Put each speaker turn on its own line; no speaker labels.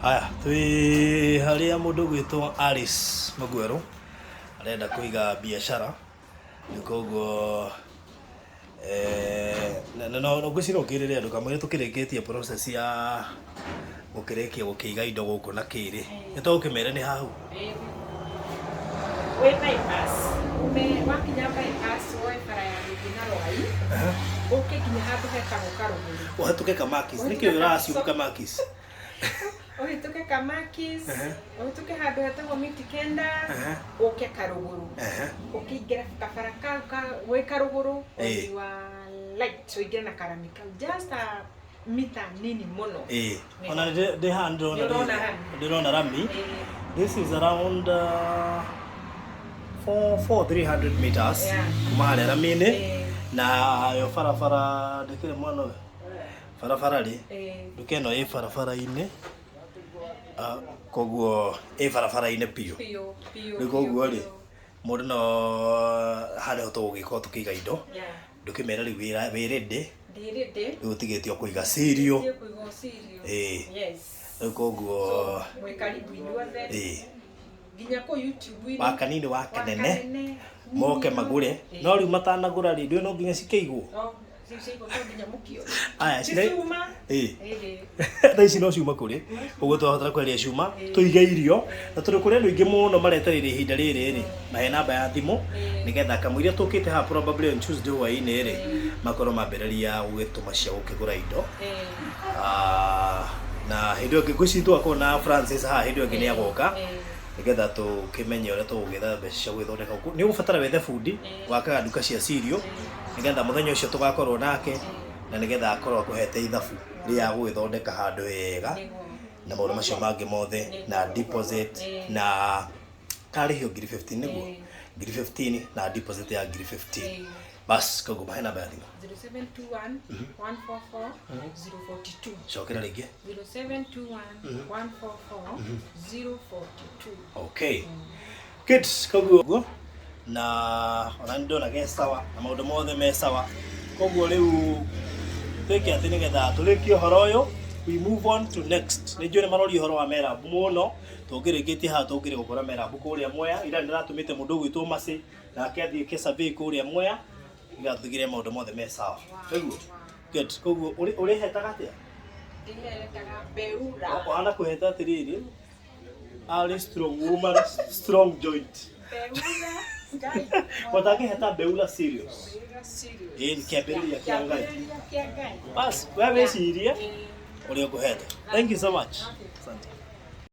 Haya, twĩ harĩa mũndũ ũgwĩtwo Alice Mũgwerũ arenda kũiga biacara, rĩu koguo na no ngwĩciria ũkĩrĩre andũ kamũira tũkĩrĩkĩtie process ya gũkĩrĩkia gũkĩiga indo gũkũ na kĩ rĩ, nĩ tũgũkĩmere nĩ hau?
Wĩ bypass, ume wakinya bypass woe bara ya gũthiĩ na Rwai, ũke nginya handũ hetagwo Karũgũrũ.
Ũhetũke Kamakis, nĩkĩ ũra assume Kamakis?
Ũhĩtũke Kamakis, ũhĩtũke handũ hetagwo Miti Kenda, ũke Karũgũrũ. Ũkĩingĩra kabara kau ka gwĩ Karũgũrũ, on your right, ũingĩre na karami kau, just a mita nini mũno.
Ĩĩ, ona ndĩ haha ndĩrona.
Nĩũrona rami.
Ndĩrona rami. This is around 4 4 300 meters kuma harĩa rami-inĩ. Na yo barabara ndĩkĩrĩ mwena ũyũ barabara rĩ, nduka ĩno ĩ barabara-inĩ. Ah, koguo ĩ barabara-inĩ biũ.
Biũ biũ.
Rĩu koguo rĩ, mũndũ no harĩa tũgũgĩkorwo tũkĩiga indo. Ndũkĩmera rĩu wĩ ready.
Ndĩ ready.
Rĩu ũtigĩtie o kũiga cereal.
Ũtige kũiga o cereal.
Ĩĩ. Rĩu koguo.
So, mwĩ karibu inyuothe. Nginya kũu YouTube-inĩ.
Wa kanini wa kanene.
Wa kanene.
Moke magũre. No rĩu matanagũra rĩ, ndũĩ no nginya cikĩigwo.
No, ciigwo no nginya mũkĩone.
Aya,
Ci cuma.
Ĩĩ.
Ĩĩ.
Thaa ici no ciuma kũrĩ ũguo twahotera kweria cuma tũige irio na tondũ kũrĩ andũ aingĩ mũno maretereire ihinda rĩrĩ rĩ, mahe namba ya thimũ nĩgetha kamũira tũkĩte haha probably on Tuesday hwaĩ-inĩ rĩ, makorwo mambĩrĩria gũgĩtũma cia gũkĩgũra indo. Ah, na hĩndĩ ĩyo ĩngĩ ngwĩciria tũgakorwo na Francis haha hĩndĩ ĩyo ĩngĩ nĩ agoka nĩgetha tũkĩmenye ũrĩa tũgũgĩetha mbeca cia gũgĩthondeka gũkũ. Nĩ ũgũbatara wethe bundi wakaga nduka cia cereal nĩgetha mũthenya ũcio tũgakorwo nake na nĩgetha akorwo akũhete ithabu rĩa gũgĩthondeka handũ hega na maũndũ macio mangĩ mothe na deposit na karĩhio ngiri 15 nĩguo ngiri 15 na deposit ya ngiri 15. Bas, koguo mahe namba ya thimũ.
0721 144 042.
Cokera rĩngĩ.
0721 144 042.
Okay, good. Koguo na ona nĩ ndona ge sawa na maũndũ mothe me sawa, koguo rĩu twĩke atĩ nĩgetha tũrĩkie ũhoro ũyũ, we move on to next. Nĩ njũĩ nĩ maroria ũhoro wa Merabu mũno. Tũngĩrĩkĩtie haha tũngĩrĩ gũkora Merabu kũrĩa Mwea. Ira nĩratũmĩte mũndũ ũgwĩtwo Macĩ nake athiĩ ke survey kũrĩa Mwea nĩgetha tũtigĩrĩre maũndũ mothe me sawa. Nĩguo, good. Koguo ũrĩhetaga atĩa?
Ndĩhetaga Beura.
Ũhana kũheta atĩrĩrĩ, arĩ strong woman, strong joint.
Beura Ngai.
Watangĩheta Beura serious.
Beura serious.
Ĩĩ, nĩ kĩambĩrĩria kĩa Ngai.
Kĩambĩrĩria kĩa Ngai.
Bas, we wĩcirie ũrĩa ũkũheta. Thank you so much. Asante.